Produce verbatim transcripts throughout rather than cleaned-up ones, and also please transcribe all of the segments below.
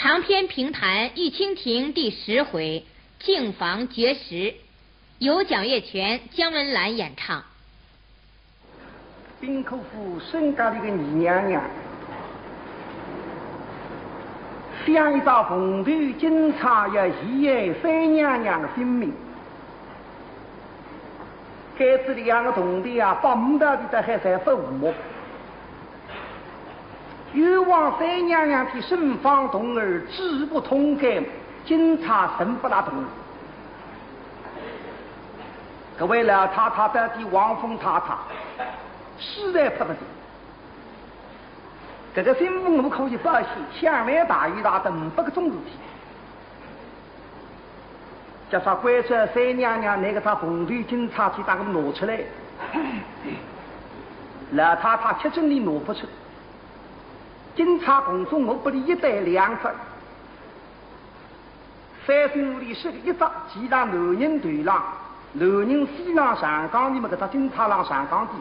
长篇评弹《玉蜻蜓》第十回，敬房绝食，由蒋月泉、姜文兰演唱。兵科府沈家里个二娘娘，想一只凤头金钗要陷害三娘娘个性命。 该仔两个铜钿啊，百五大钿倒还算勿无。冤枉三娘娘的身房铜儿，珠不通盖，金钗剩勿拉铜。搿位老太太到底王凤太太，实在拍勿着。搿个新闻我可以报喜，向来大雨大得呒不搿种事体。 叫啥关照三娘娘拿搿只凤头金钗去搭我拿出来。老太太吃准俚拿勿出，金钗共总我拨俚一对两只。三星屋里是个一只系辣男人头浪，男人死浪上吊，俚末搿只金钗浪上吊的。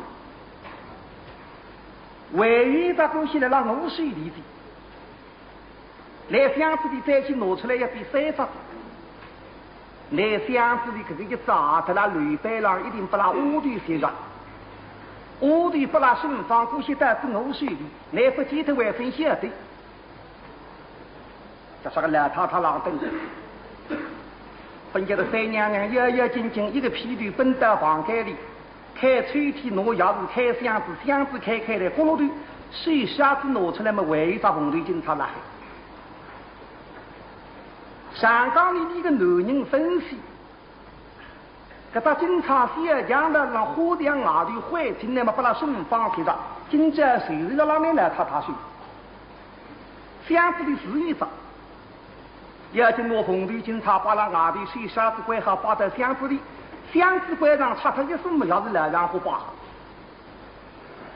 还有一只东西辣辣我手里的。 拿箱子里再去拿出来要变三只。拿箱子里搿个一只啊，辣辣楼板浪一定拨拉丫头拾着，丫头拨拉身房过去带仔我手里，拿勿见脱还勿晓得。搿啥个老太太浪登，分家个三娘娘要要紧紧一个屁颠奔到房间里， 开抽屉拿钥匙开箱子，箱子开开来，角落头，手沙子拿出来末，还有只凤头金钗辣海。上吊俚个男人分析，搿只金钗小强辣浪花墙外头坏进来末，拨拉身房拾着，今朝就是辣辣老太太手。 箱子里是一只，要紧拿凤头金钗摆辣外头，手沙子关好，摆到箱子里，箱子关上，拆脱一丝末，也是老丈夫摆好。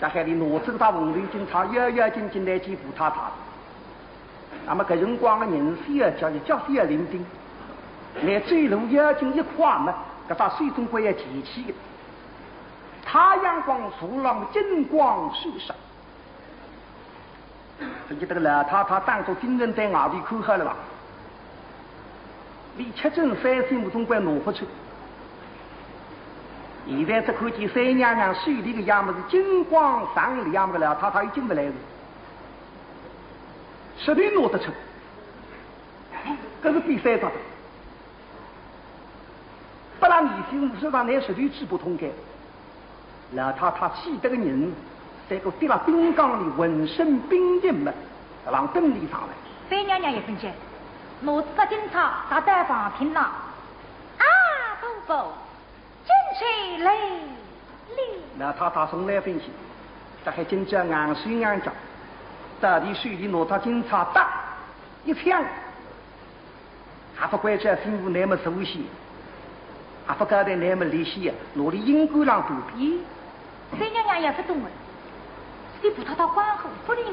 辣海俚拿仔搿只凤头金钗，要要紧紧来见婆太太。那么搿辰光个人是要叫，叫是要灵敏，拿走路要紧一快末，搿只手总归要提起个。太阳光射浪，金光闪闪。 搿个老太太当作精神对外头看好了啦。俚吃准三星屋总归拿勿出。现在只看见三娘娘手里个样么是金光闪亮么个，老太太已经勿来事。实头拿得出，搿是比赛着的。 拨拉年轻人说上来实头珠不通盖。老太太气得个人，像个跌辣冰缸里，浑身冰晶么，辣浪登里上来。三娘娘一分急，拿仔只金钗踏到房厅浪。啊，婆婆，金钗来哩。老太太从来勿信，大概今朝硬手硬脚，到底手里拿只金钗搭一抢。 也勿关照新妇那么熟悉，也勿交代那么利息，拿俚阴沟浪躲避。咦，三娘娘也勿懂啊，是婆太太关好勿理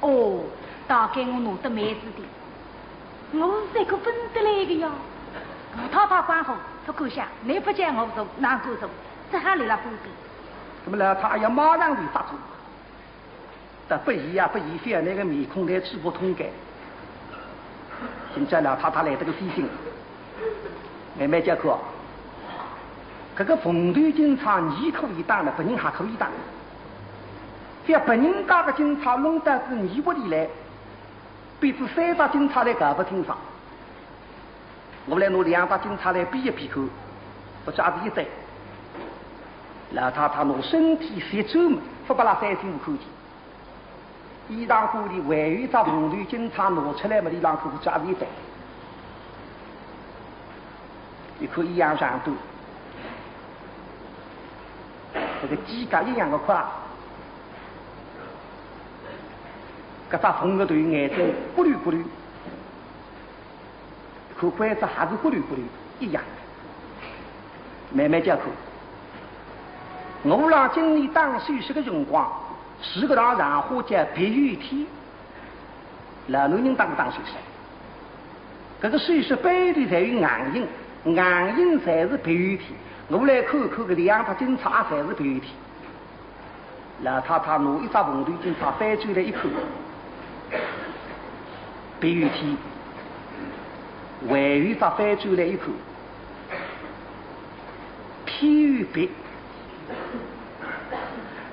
我。哦，大概我拿得慢仔点，我是一个分得来个呀。婆太太关好，勿敢想，倷勿叫我做，哪敢做？只好立辣旁边。那么老太爷马上就搭住。 倒勿疑啊，勿疑，覅拿个面孔来珠不通盖。今朝老太太来得个细心，慢慢叫看。搿个凤头金钗，伲可以当了，别人还可以当。覅别人家个金钗弄到仔伲屋里来，变仔三只金钗来搞勿清爽。 我来拿两只金钗来比一比看，勿知阿是一对。老太太拿身体斜转么，勿拨拉三星屋看见。衣裳管里还有一只凤头金钗拿出来么，俚浪看勿知阿是一对。一看一样长短，搿个指甲一样个快，搿只凤个头眼睛咕噜咕噜。 看关照还是咕噜咕噜一样。慢慢叫看。我辣今年打首饰个辰光，是个大场化叫别有天。老男人打勿打首饰？搿个首饰背后头侪有硬印，硬印侪是别有天。我来看看搿两只金钗也侪是别有天。 老太太拿一只凤头金钗翻转来一看，别有天，回头再翻转来一看，天有别，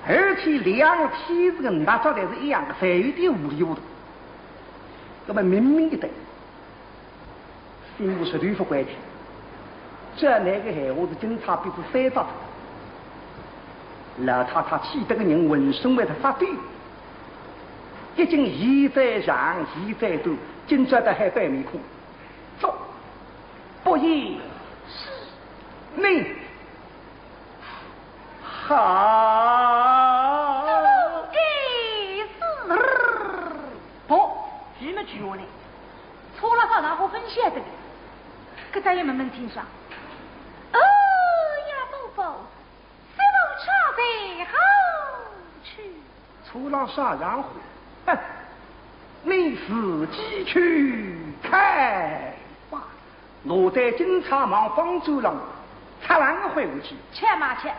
而且两个天字个捺着侪是一样的，侪有点糊里糊涂。那么明明一对，心里实头勿关心。照倷个闲话是金钗逼仔三只头，老太太气得个人浑身会得发抖。 一径现在长，现在短，今朝倒还板面孔。做，不也是，你好。哎，是。不，你们去我呢？错了啥，然后分析的，搿咱也问问清爽。哦呀，不不， 这道差在何处？出了啥样货？哼，你自己去看吧。我对金钗望方走廊，擦浪个回过去。且慢且，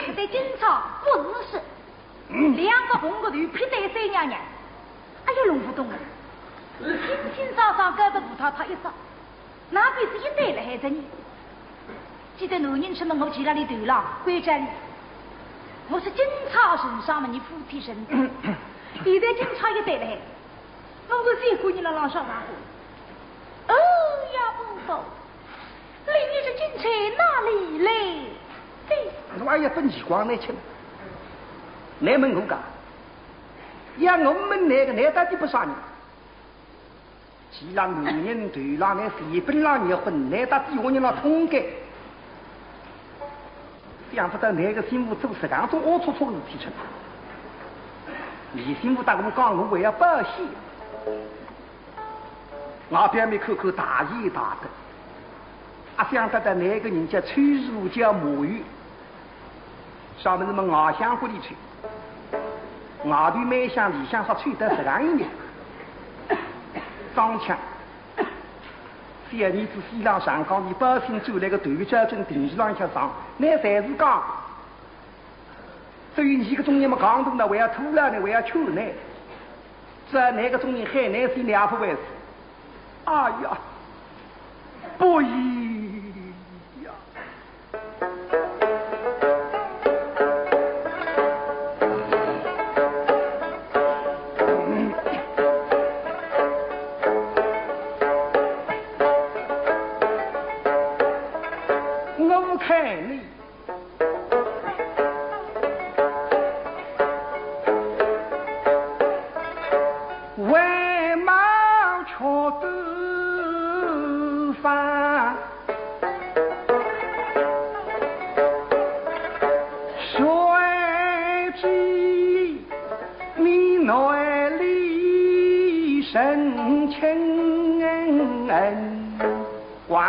我对金钗不认识，嗯。两个红个头劈对三娘娘，哎呀，弄不懂啊！清清爽爽搞得大太太一只， 那边是一对了海着呢。记得男人出门我记牢里头了，关照里。我是金钗成双么，你夫妻成对。现在金钗一对了海，我个小姑娘了浪上大火。哦呀，不不，你这金钗哪里来的？我也不奇怪呢，亲。你问我讲，要我问那个，那到底不啥人？ 既然男人头浪拿钱本浪热昏，难道底下人浪痛该？想不到倷个心腹做实梗种龌龊龊事体出来。李心腹搭我讲，我还要报喜。外表面看看大爷大的，阿想得到倷个人家穿树叫马友， 上面那么外向骨里吹，外头蛮响，里向啥吹得实梗一样。装腔，小儿子西浪上高，你报信走来个头交准定时浪向上，那侪是讲。所以你个中间么讲动了，还要吐了呢，还要求呢。这那个中间喊呢，是两不为是。哎呀，不易呀。 我看你外貌却端方，谁知你内里深情 光。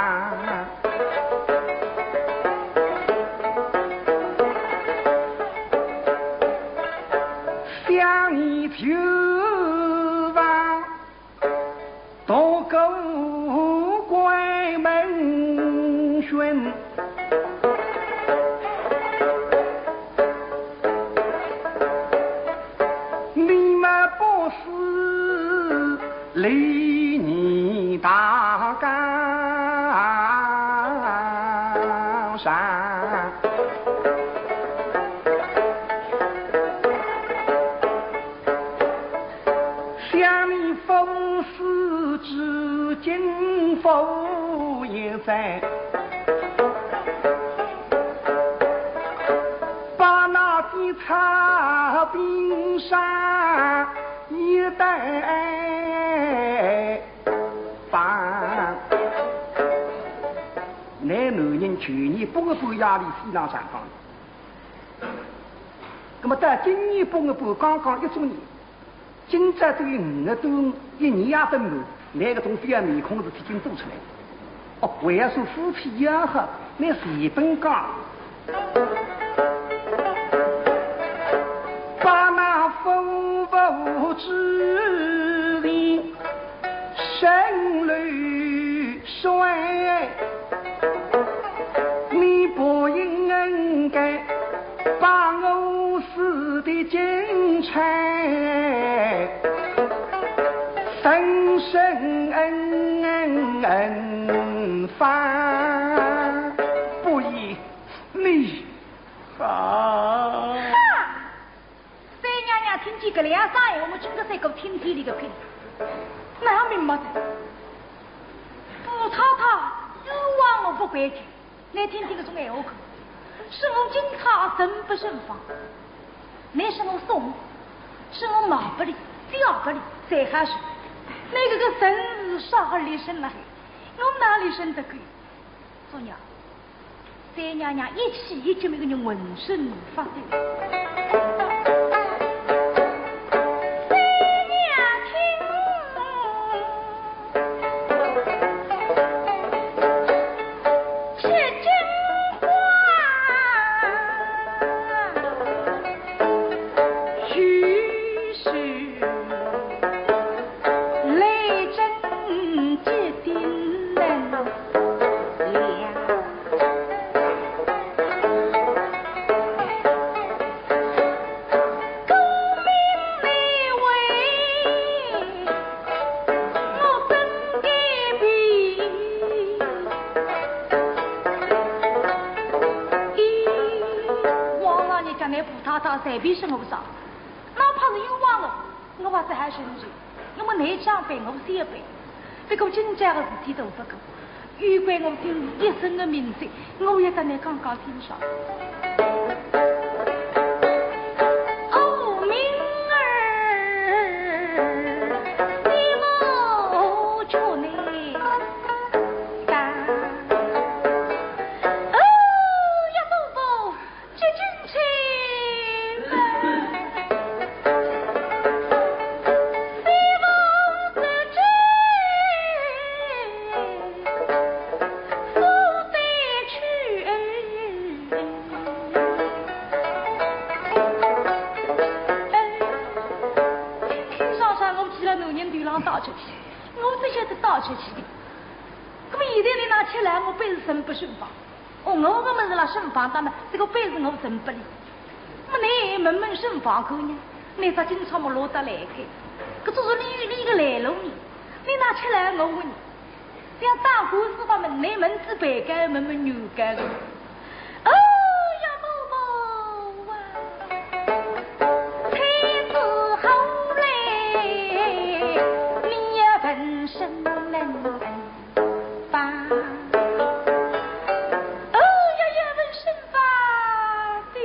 想你就往东宫关门寻。 你们不是理你大家上，想你不是至今不也在。 把那的茶冰上一带放。那男人去年八月半夜里死了上当，那么到今年八月半刚刚一周年， 今朝对于五月端午一年也分满，那个种表面孔是已经做出来。哦，为啥夫妻要好，那是一本讲。把那夫妇之情深如水，你不应该把我 死的精彩，生生发，不依你好。啊！三娘娘听见搿两声闲话，么真个像个听天理个鬼，哪明白的？武太太冤枉我勿规矩， 倷听听搿种闲话看，说我钦差人勿顺房，倷说我送，说我卖拨俚，借拨俚，侪好说。倷搿个人是啥里生来，我哪里认得个？姑娘，三娘娘一气一急，么个人浑身发抖。三娘听 吃金瓜，须须泪正结晶冷了。 皇上，倷讲倷武太太随便说我啥，哪怕是冤枉我，我也是还生气。那么倷讲背，我写背，不过今朝个事体都不够。 有关我今后一生的命运，我也搭倷讲讲清爽。哦，明儿你我就能干。哦呀，不不， 今朝上我去了男人头浪打出去，我不晓得打出去的。那么现在你拿起来，我本身不顺吧？ 哦，我个么事啦，顺房当么，这个本事我认不哩。那么你问问顺房看呢，你咋经常么落得来个？搿就是你你个来路呢，你拿出来我问你。像打官司方面，你问仔被告，问问原告个。哦呀，嬷嬷啊，才知后来，你也问顺人。 吧。哦呀呀，问顺房的。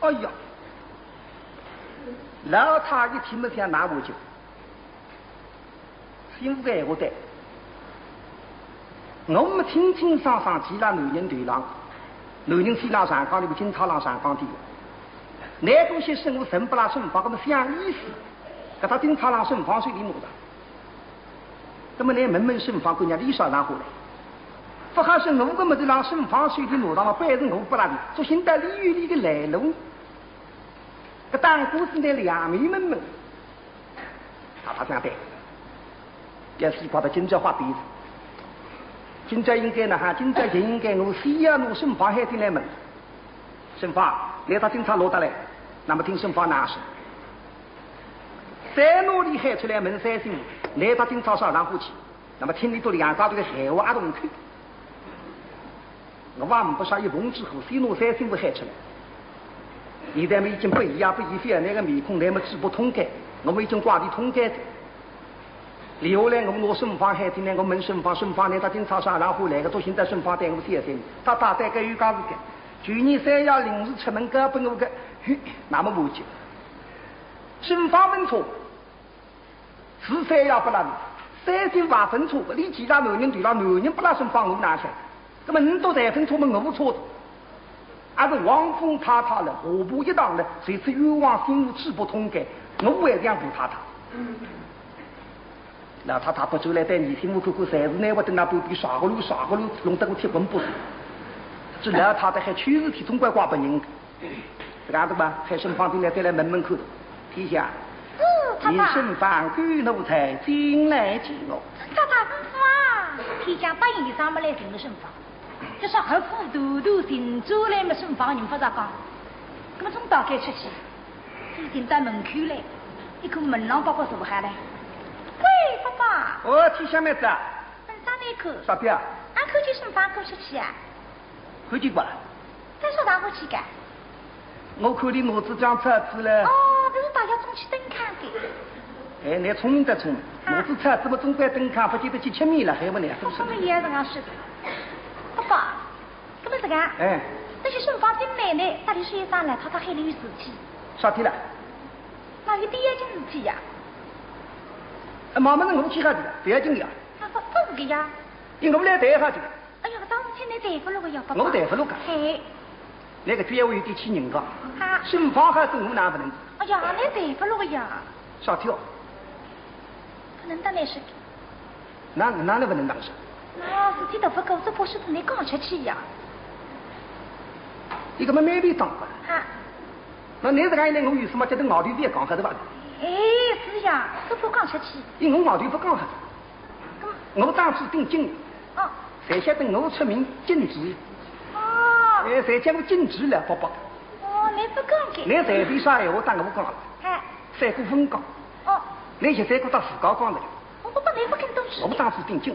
哎呀，老太一听么想拿我就，心里我的。我们清清爽爽去了男人头浪，男人死了上讲，你们警察浪上讲的。那个些生活生不拉顺房，那么想意思，搿搭警察浪顺房水里弄的。 那么你问问顺房姑娘，你啥人回来？不好说我个么子让顺房水里弄到了，反正我不拉的，做现在你有你个来路。搿当官司呢，两面问问。他他讲对，要是搞到今朝发脾气，今朝应该呢哈，今朝就应该我先要拿顺房喊进来问。顺房，你到警察落得来，那么听顺房哪说？ 再拿俚喊出来问三心，难道今朝啥人欢喜？那么听俚笃两家头个闲话阿动听。我还勿说一碰之火，先拿三心勿喊出来。现在么已经不一样，不一样，那个面孔那么嘴巴通开，我们已经挂的通开的。留下来我拿顺房喊进来，我问顺房，顺房难道今朝啥人欢喜来个？到现在顺房对我三心，他大概该有讲是个。去年三爷临时出门交拨我个，嘿，那么我就 顺房问错，是三爷不拉你，三心勿问错，你既然男人对了，男人不拉顺房我哪想？那么你都在问错么我错的，还是王凤太太了，下步一趟了，这次冤枉心无处不痛改，我还是要武太太。 老太太勿转来对你心目看看，侪是拿我蹲辣半边，啥个路啥个路，弄得我铁棍不是。这老太太还确实体总归怪不人。这样子吧，喊顺房进来，再来问问看。天香，嗯，太太。你顺房赶奴才进来见我。太太吩咐啊。天香答应一声么来寻个顺房。这啥还苦头头寻出来么顺房人勿着讲，那么总大概出去。 走进到门口来，一看门浪伯伯坐下来。喂，伯哦，天香妹子啊。问啥呢看？啥体啊？俺看见沈芳过出去啊。看见过啊？在啥场化去个？我看见马子江车子了。哦，搿是大家中去登看的。哎，你聪明得聪明，啊。马子车子么总归登看，勿见得去吃面了，还问你啊，是不是？我们也是俺说的。爸爸，搿么这个啊，哎。那些沈芳进来呢，到底是一张来，他他喊你有事体。啥体了？ 那有点要紧事体呀。哎，妈妈，那我去下去的，不要紧的呀。啊，不，不是的呀。因为我来带下去的。哎呀，当时现在带不落个呀，爸爸。我带不落个。嘿。那个主要有点气人个。啊。沈芳还是我哪不能？哎呀，那带不落个呀。啥体哦？不能当那事。 那，那能不能当事？那事体都不够，这不是不能讲出去呀。一个么没被当个。啊。那你这个人，我有什么觉得外头别讲，还是吧？哎，是呀，这不讲出去。因为我外头不讲哈。我当初顶进，哦。谁晓得我出名禁止？哦。哎，谁叫我禁止了，爸爸？哦，你不讲的。你随便啥闲话，当我讲了。哎。三个分讲。哦。你现在给他自家讲的。 我爸爸，你不肯动手。我不打死顶劲。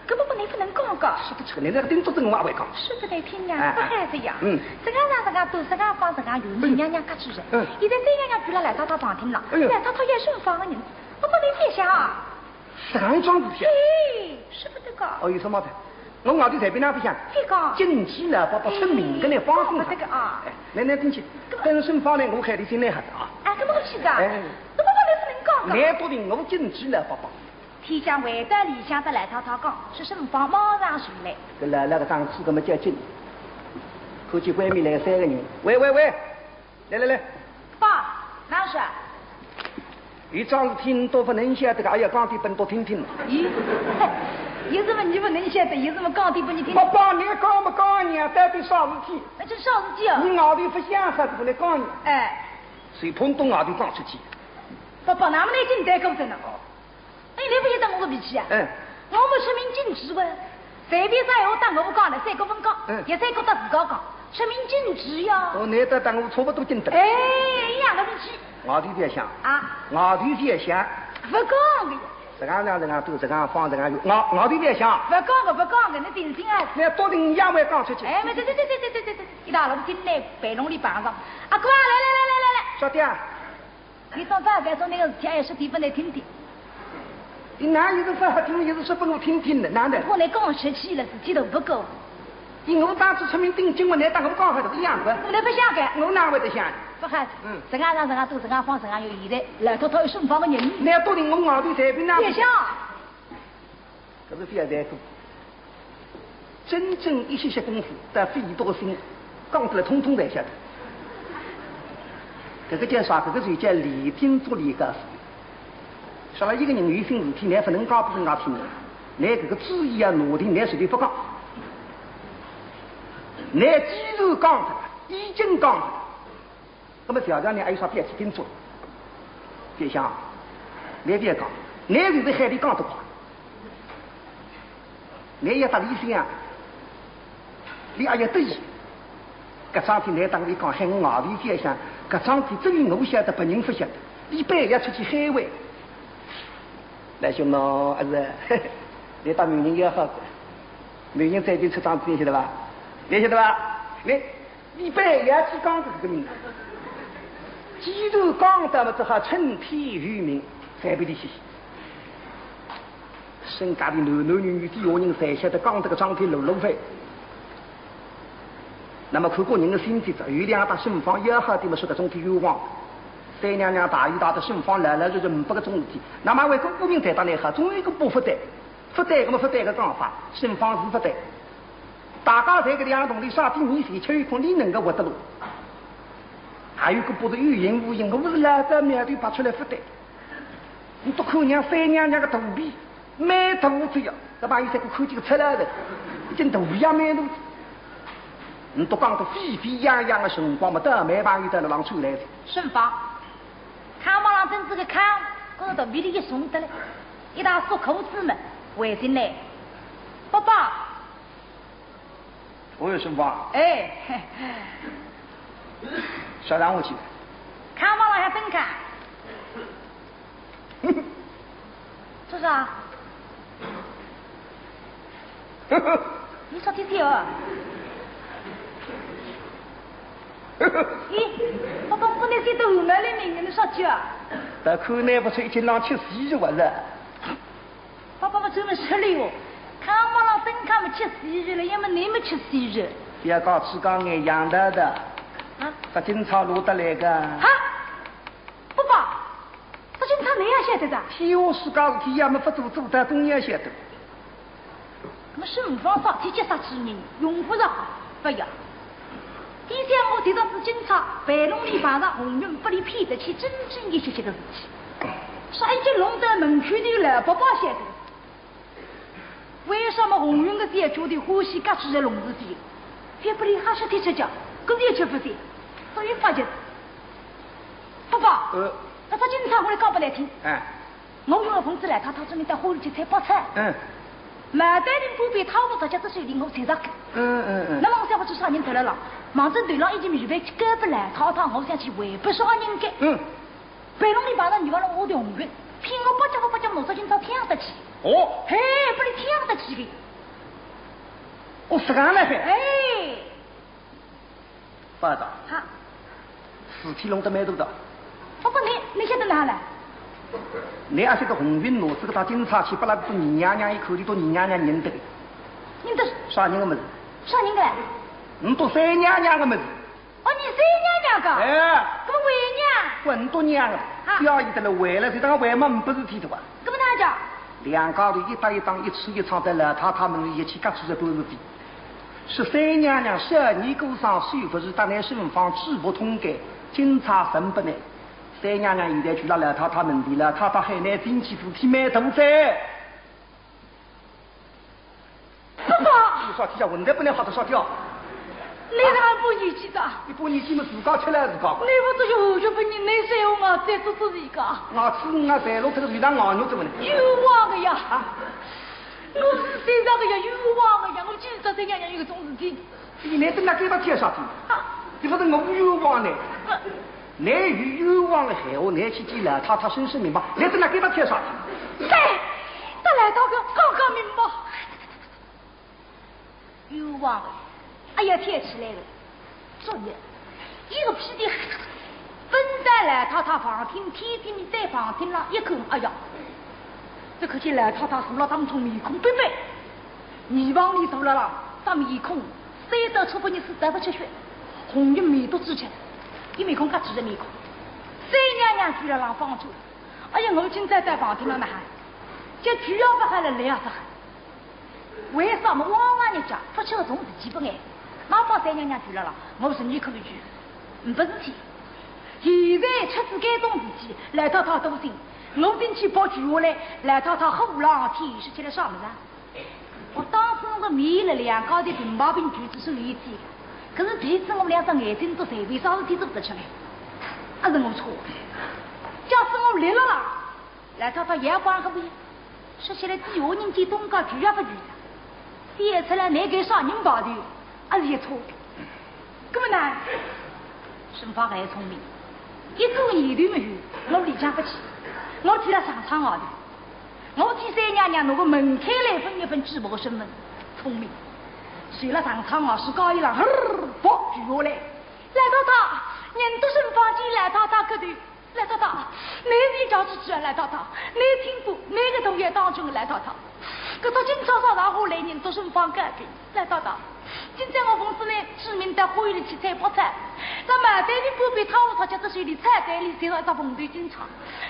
根本不能不能讲个。说得出，你那个顶多跟我阿会讲。说不得听呀，哎，不孩子呀。嗯。这个让这个都是个帮这个有你娘娘家主人。嗯。现在这样让不了来到他旁听了，哎呦。来到他也是方人，我不能别想啊。是俺装不下。嘿，说不得个。哦，有什么的？我外头随便哪不想。这个。禁忌了，把把村民跟你放松了。哎，这个啊。哎，来来进去，等沈芳来，我喊你进来哈啊。哎，怎么个去的？哎。怎么不能不能讲个？来不定我禁忌了，爸爸。 天香回到里向搭老太太讲，说沈芳马上就来。搿老老个当初搿么叫紧，看见外面来三个人，喂喂喂，来来来。爸，哪事？有桩事体都不能晓得个，哎呀，讲点拨侬多听听。咦，有什么你不能晓得，有什么讲点拨你听听。我帮你讲么讲呀，到底啥事体？哎，这啥事体啊？你外头不想啥子不能讲呀？哎。谁碰到外头讲出去？爸爸，那么来进来讲真的哦。 哎，你不晓得我个脾气啊？嗯。我们出名禁忌个，随便啥闲话搭我讲的，三个分讲，嗯。也三个搭自家讲，出名禁忌呀。哦，你搭搭我差不多禁忌。哎，一样的脾气。外头别想。啊。外头别想。不讲的。这个样子，这个样子，这个样放，这个样有，外，外头别想。不讲的，不讲的，你定心啊。你到底也会讲出去。哎，没，对对对对对对对对，一大路进来，被笼里绑上。阿哥啊，来来来来来来。小弟啊。 你到大概说那个事体，还是地方来听听。你哪有个啥听，也是说拨我听听的，哪能？我来讲实际了，事体都不够。因为我当初出名顶紧，我来搭我讲还是一样的。我来不想的。我哪会得想？不好，嗯。这个让这个都这个放这个有现在，老头头有沈芳的人。那到底我外头随便哪？别想。搿是非要在乎。 真正一歇歇功夫，但是一多心，讲出来统统侪晓得。搿个叫啥？搿个就叫练兵捉练家事。说了一个人有心事体，乃不能讲拨人家听的，乃搿个主意啊，拿定乃绝对不讲。乃既然讲的，已经讲的， 那么小张呢，还有啥别去跟做？就想，你别讲，你就是海里讲得快，你也搭理想啊，你也要得意。搿桩事体你当里讲，喊我外头就想，搿桩事体只有我晓得，别人不晓得，一般要出去海外。来兄弟，还是，你搭媒人也好个，媒人最近出桩事体，晓得吧？你晓得吧？你 一般也去讲搿个名字。既然讲到么，只好听天由命，随便你去。沈家的男男女女底下人侪晓得讲这个桩事体路路飞。那么看个人的心急哉，有两搭沈芳要好的么，说搿桩事体冤枉。三娘娘大有大德，沈芳老老实实，没搿种事体。那么为个顾明才当然好，总有一个不不对，不对，那么不对个讲法，沈芳是不对。 大家在搿两个洞里啥地方，谁吃一空，你能够活得落？还有个不是有形无形，我不是老早苗头拔出来不得。你都看娘三娘娘个肚皮，蛮大只呀，搿朋友才个看见个出来的，一斤肚皮也蛮大。你都讲得沸沸扬扬的辰光嘛，倒霉朋友到了浪出来的。沈芳，看望上真是个看，搿个肚皮里一松得了，一大束裤子嘛，围进来。爸爸， 我有什么？哎，啥让我去？看望了还等看。做啥？你说的对啊。咦，我刚不能写的五毛来明年的啥去啊？但看来不出一斤浪吃死就完了。爸爸们专门说了哟，看我了，真看不吃死人了，要么你们吃死人。不要搞吃搞眼养的的。啊？把警察落得来个。啊？爸爸，这警察你也晓得的？天下世界事体要么不做，做到东也晓得。 那么沈芳啥体接杀之人，用不着好，不要。第三，我提到是警察，白龙里碰着红云不离骗得起，真真一切切的事体。啥已经弄得门口的老伯伯晓得。为什么红云的姐姐的欢喜搿次的龙事体？也不离还是提出讲，可是也吃不消，所以发觉，爸爸，呃。那他警察我来讲不来听。哎。 我用了红纸来，他他这边到花园去采包菜。嗯。买单的不被他们大家都是领我才着个。嗯嗯嗯。那么我想不出啥人得了了，忙着头浪已经预备去干不来，他他我想去回不啥人给。嗯。白龙里把那女娃弄我的红云，拼我不叫不叫，我这今朝听得起。哦。嘿，不能听得起的。哦，是这样的嘿。哎。 报道。哈。事体弄得蛮大的。不过你，你晓得哪来？你阿晓得红云拿这个大警察去，把那个二娘娘一口里头二娘娘认得的。认得啥人的么子？啥人的？你都三娘娘的么子。哦，你三娘娘个？哎。怎么为娘？滚多娘了，啊。不要意思了，为了这个为嘛不是提的吧？怎么哪讲？两家头一搭一档，一吃一唱，在老太太们一起干出这多事体。 是三娘娘十二年过生，是不是搭那沈芳志不通的，警察审不呢？三娘娘现在去了老太太门前了，老太太喊你进去，事体蛮大哉。爸爸！你说天下混蛋不能好得少掉。你哪不义气的？你不义气嘛，自家吃了自家。你不就是五月份你那时候啊，在做自己个？我吃我在路这个地上熬肉怎么呢？冤枉的呀！啊？ 我是谁家的呀？冤枉的呀！我今朝三娘娘有个种事体。你来等那给他介绍的，啊。你不是我冤枉的。啊。你有冤枉的闲话，你去见老太太申申明白，来等那给他介绍的。对，等老太太讲讲明白。冤枉的，哎呀，天起来了。 作孽，一个屁的，奔到老太太房厅，天天你在房厅浪一看，哎呀，只看见老太太坐了当中，面孔白白，二房里坐了啦，啥面孔，三到七八日是得不出血，红云面都紫青，一面孔嘎直的面孔。三娘娘跪了浪方桌，哎呀，我今朝在房厅浪呐喊，叫跪也不喊了，来也不喊。 为啥么往往日脚勿吃搿种事体勿爱？妈宝三娘娘跪了啦，我是你可以跪，嗯，勿事体。现在出仔搿种事体，老太太多心，我进去抱跪下来，老太太呼啦天，说起来啥物事啊？我当时我个面了两家头平白平跪仔是有一天，可是第一次我两只眼睛都侪为啥事体做勿出来？还是我错？假使我立了啦， 老太太也帮个不，说起来底下人家东家跪也勿跪的，覅出来拿个啥人跑的，还是一错。搿么呢，沈芳还聪明，一个念头没有，我里向勿去，我去了上窗外头，我替三娘娘拿个门开来分一分，举报个身份，聪明。随了上窗外是高一郎，吼，跑跪下来，老太太，人都沈芳见老太太磕头。 老太太，你是一家之主啊，老太太，你听过，你个头也当中的老太太。搿只今朝早上下来，人都沈芳告别，老太太。今朝我奉旨呢，指名到花园里去采白菜，那么在你旁边，他我他家这水里菜在里，寻到一只红头警察。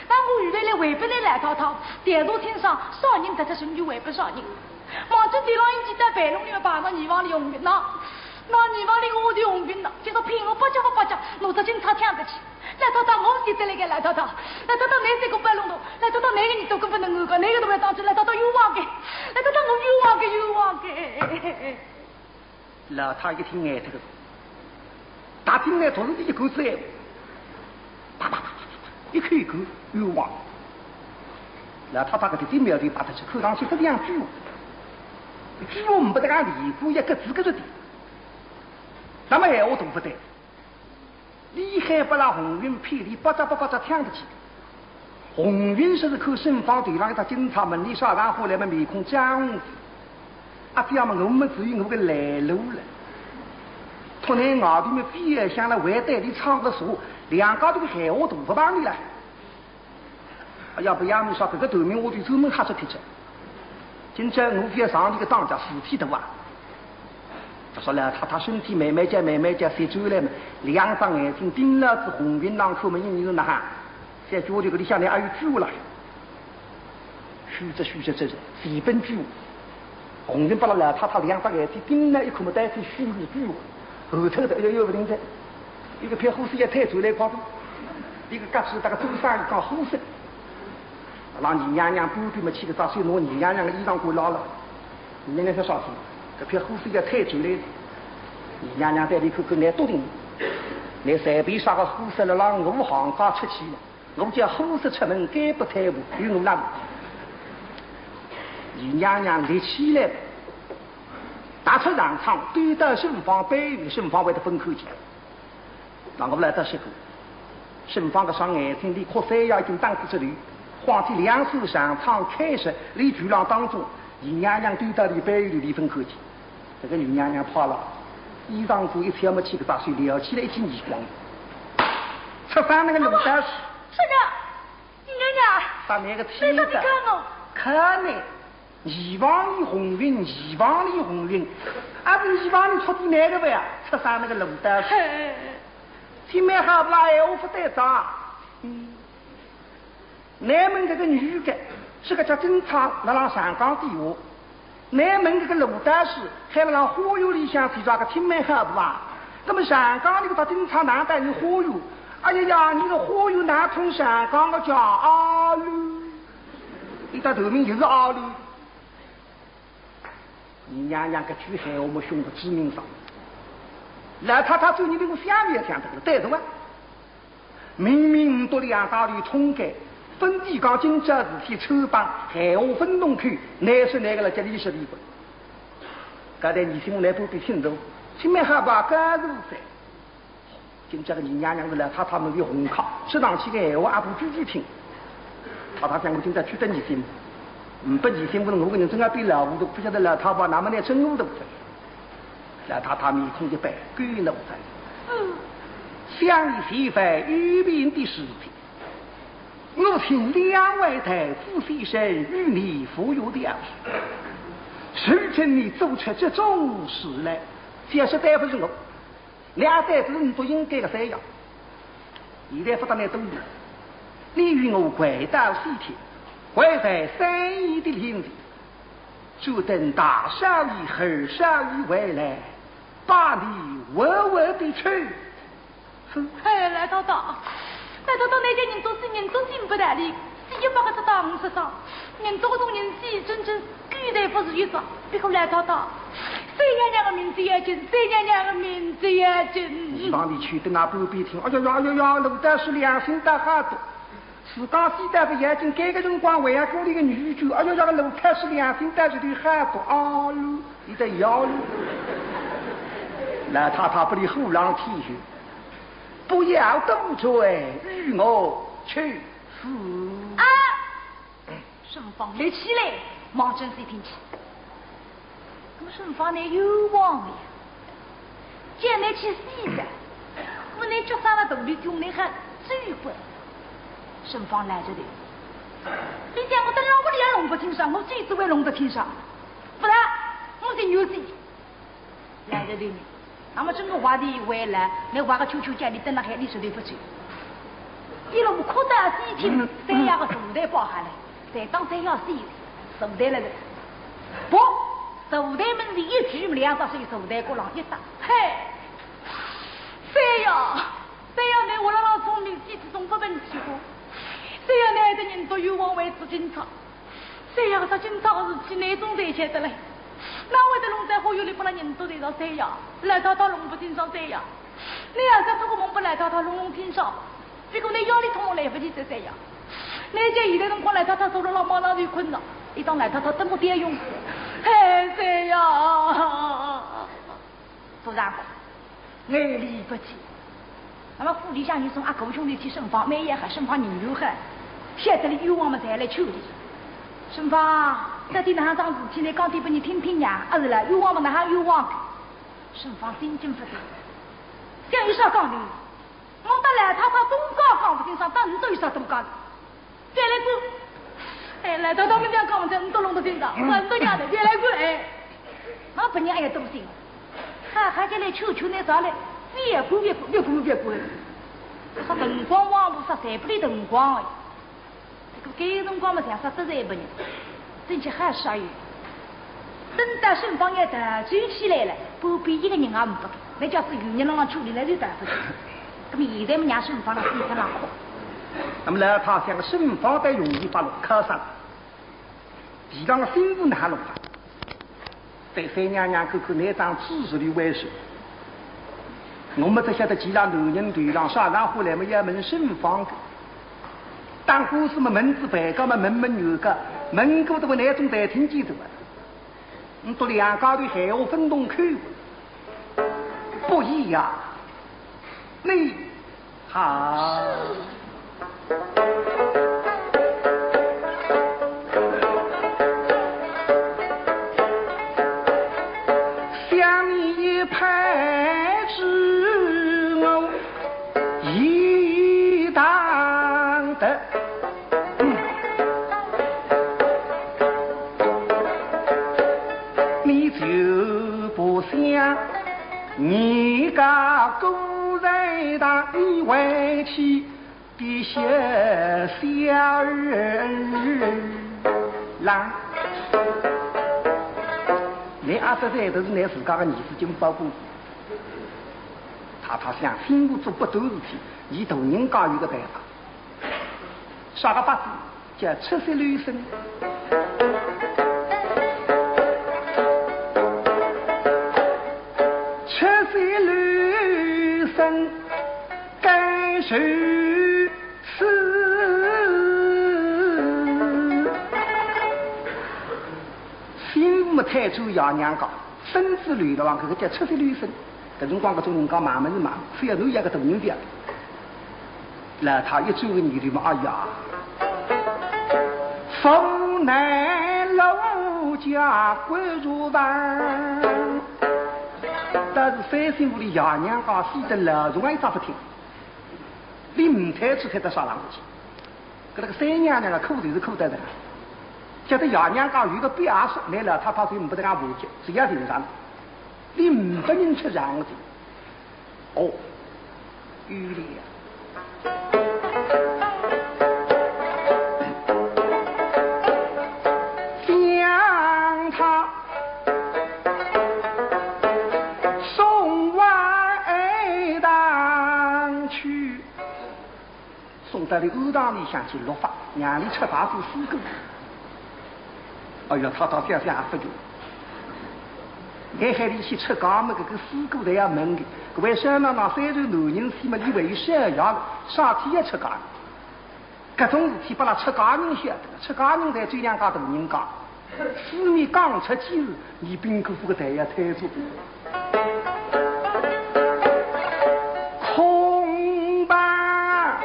那我预备来回拨你老太太，调查清爽，啥人得脱身就回拨啥人。望准地浪一记在备弄里面把那二房里红云呐，那二房里我的红云呐，叫他骗我八家不八家，拿只警察抢得去。 老太太，我是得了个老太太，老太太，你这个白龙头，老太太，你个你都根本能够，你个都不要当真，老太太冤枉个，老太太，我冤枉个，冤枉个。老太一听哎，这个，大厅内同时一口水，啪啪啪啪啪啪，一口一口冤枉。老太太搿个顶苗头摆得去，看上去不像冤枉，冤枉没得讲理，故意一个字个字的。那么闲话都不对。 厉害不啦？红云骗里巴扎巴巴扎抢得去。红云说是看沈芳头浪一只警察，问伊啥场化来么面孔涨红。阿姐嘛，我么只有我个来路了。托倷外头么非要想了，还带俚唱个啥，两家头个闲话大勿帮俚了。哎呀，勿要么说，搿个头名我就专门吓出去去。今朝我覅上俚个当家，事体大啊。他说老太太身体慢慢叫，慢慢叫，才转来嘛，两只眼睛盯牢仔红云浪看嘛，意思是哪哈？ 小鬼头搿里向呢还有句话啦，虚着虚着，这是基本句话。红云拨了老太太两只眼睛盯牢一看么，单是虚是句话，后头的哎呦呦勿灵哉，一个片呼吸也退出来光头，一个夹住大个周三一讲呼吸。让倪娘娘半边么去个，只手拿倪娘娘个衣裳管拉了，倪娘娘说啥体？搿片呼吸也退出来，倪娘娘对俚看看，倷笃定，倷随便啥个呼吸了，让我行家出去了。 我叫呼吸出门，概不耽误，与我那。倪娘娘立起来，踏出长窗，对到沈芳背后，沈芳会得分开去。那我来到时候，沈芳个双眼睛里哭，三爷已经打仔出头，慌得两手长窗开着，立住浪当中，倪娘娘对到俚背后，俚分开去。 搿个倪娘娘怕了，衣裳裤一撩么去，搿只手撩起来一记耳光。出山那个路道是，是的，你看看，啥那个气的？谁说你看我？看呢，倪房里红云，倪房里红云，啊，倪房里出点难个呀，出山那个路道是。嘿，听蛮好，勿啦，闲话勿对账。嗯。 倷问搿个女的，是个叫警察，辣辣长江底下。倷问搿个路道士，还辣辣花园里向去抓个青梅好勿啊？那么长江里个大警察哪能有花园？哎呀呀，倷个花园哪通长江个叫阿里？俚搭头名就是阿里。 倪娘娘搿句闲话么凶得致命伤。老太太转念头，我想也想得了，对头啊。明明倷笃两家头通奸，勿提讲今朝事体穿帮，闲话勿弄开，难说难个了，叫俚说俚个。刚才倪心来不必清楚，青梅好勿啊，搿是勿对。 今朝个倪娘娘是老太太门前红客，说上去个闲话阿婆句句听。太太想我今朝去得倪心，嗯，勿倪心勿是我个人，真个比老糊涂，勿晓得老太婆那么来真糊涂。老太太面孔一板，够了勿得。嗯，想你前番有名的事体，我请两位太子先生与你服药调查，谁知你做出这种事来，解释对勿住我。 两三子人都应该个三爷。现在勿搭倷多言，你与我跪到西天，跪在三爷的灵前，就等大少爷、二少爷回来，把你活活的处死。嘿，老太太，老太太，倷这人做事，人做事勿道理，死也勿可得当，我说啥？人做个种人死，真正 狗才勿是一桩，不过老太太，三娘娘个面子要紧，三娘娘个面子要紧。倪方里去等啊，半边听，哎呀呀，哎呀呀，路道士良心倒好大。自家死倒勿要紧，搿个辰光还要顾俚个女眷，哎呀呀，搿个路道士良心倒是对好大。啊，伊在摇了。老太太拨俚火浪天去，不要多嘴，与我去死。啊！ 沈芳立起来，望准西天去。那么沈芳呢，冤枉呀，叫倷去死哉，我倷脚上了头里丢，倷还走不？沈芳拦着头，你讲我等辣屋里也弄勿清爽，我走仔还弄得清爽？勿然，我就扭死。 来得对呢。那么整个话题回来，那话个秋秋家里等了海里水对不起。一路哭到西天，三爷个坐台摆下来，才当三爷死，坐台了的。不，坐台门里一举，两只手坐台角浪一搭。嘿，三爷，三爷，你我老老聪明，几次总不问起过。三爷，你的人都有往外做警察。 三爷，搿只今朝个事体，倷总侪晓得嘞。哪会得弄在花园里拨拉人都知道三爷？老太太弄勿清爽三爷。倷要是托个梦拨老太太弄弄清爽，不过倷夜里托梦来勿及哉三爷。倷就现在辰光老太太坐辣辣马浪就困着，一当老太太等我点用。嘿，三爷。 做啥个？眼泪不及。那么府里向有种阿哥兄弟去沈芳，蛮也好，沈芳人又好，晓得俚冤枉么，才来求俚。沈芳，到底哪哈桩事体呢？讲点拨伲听听呀。啊，是了，冤枉么哪哈冤枉？沈芳心惊勿定，想有啥讲头？我搭老太太东家讲勿清爽，搭倷倒有啥东家？别来过。哎，老太太面前讲勿清，倷倒弄得清爽，我倷娘的，别来过，哎。我本人哎呀，多心。哈哈，就来求求倷啥嘞？别过，别过，别过，别过。啥辰光忘勿啥，侪拨俚辰光哎。 搿个该辰光嘛，像煞得罪勿人，真是好煞有。等到沈芳要逃走起来了，旁边一个人也呒不，那叫是有人浪浪处理，那就逃勿出。那么现在嘛，让沈芳辣地上浪哭。那么老太想，沈芳倒容易拨弄，可是地上个媳妇哪弄法？ 对三娘娘看看，倷当仔细哩为首。我么只晓得，既然男人头浪啥人下来么，要问沈芳个。打官司么，问仔办个么，问问原告，问过的话，倷总得听见的吧？倷笃两家头闲话分动口，不一样。倷 好。想你一派之我已当得。 你就不想你个姑在堂，你为妻的小小儿郎。倷阿叔在，都是倷自家个儿子金宝公子。太太想，媳妇做勿得事体，伲大人家有个办法。 啥个法子？叫出息留声。出息留声，该如此。媳妇么，推转爷娘家，身子留辣浪，搿个叫出息留声。 搿辰光搿种人家买物事嘛，非要侬要个大人覅。老太一转个念头嘛，哎呀，父难老家关如房。但是三心屋里爷娘家死得老总还一只勿听，你唔推出推得啥浪去？搿个三娘娘个苦头是苦得的，晓得爷娘家有个表叔，拿老太太就唔拨得俺下去，只要寻上，你唔拨人出场去。 哦，有理啊。将他送往庵堂去。送到俚庵堂里向去落发，让俚出家做师姑。哎呀，太太想想也勿对。 眼海里去出家么，搿个师姑侪要问个，搿位小奶奶虽然男人死么，俚还有小爷个，啥体要出家？搿种事体拨拉出家人晓得了，出家人侪最两家大人家，世面讲出去是，伲兵哥夫个台要推出。恐怕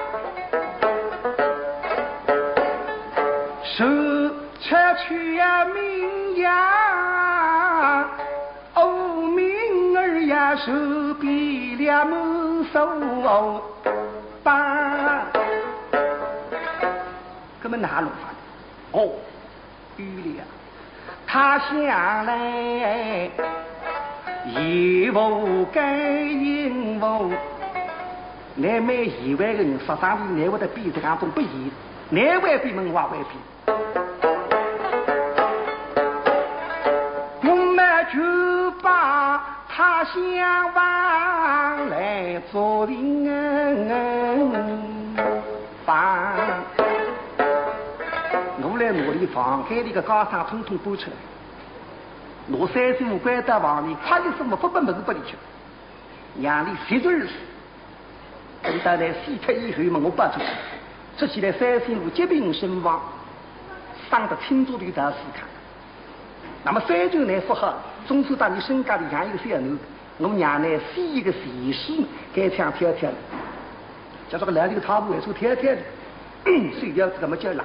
是 出去呀，名呀，哦，名儿呀，是比了门首吧。搿么哪弄法呢？哦，有理啊。他想来，也不该应付。倷蛮贤惠个人，说上去倷会得比这样种不义，倷会比门外会比。 我们就把他相房来做人房。我来拿俚房间里个家当统统搬出来，拿三心屋关到房里，啪一声么，勿拨物事拨俚吃，让俚歇歇而死。 等到倷死脱以后嘛，我拨出去，说起来三心屋急病身亡，伤得清早头到市场。那么三舅倷勿好，总是到伲沈家里养一个小囡，我让倷写一个遗书，该腔挑挑的，叫这个来这个差不多说挑挑的，随便怎么叫啦。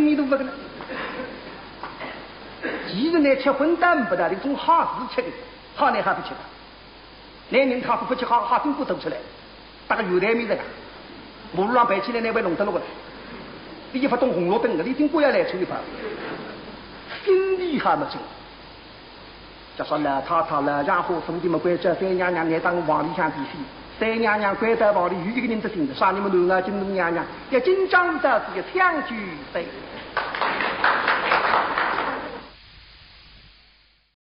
米都勿个了。其实呢，吃荤当然勿大，搿种好事吃个，好呢还勿吃个。男人他是勿吃好，好经过走出来，搭个油台面这个，马路上摆起来呢，会弄得落个。第一发动红绿灯个，你经过要来出一发，心里还没准。 就说老太太老丈夫，兄弟们关照三娘娘，拿到房里向去去。三娘娘关到房里，有一个人得信的，啥人么？囡儿金龙娘娘，要紧张到自己想去谁？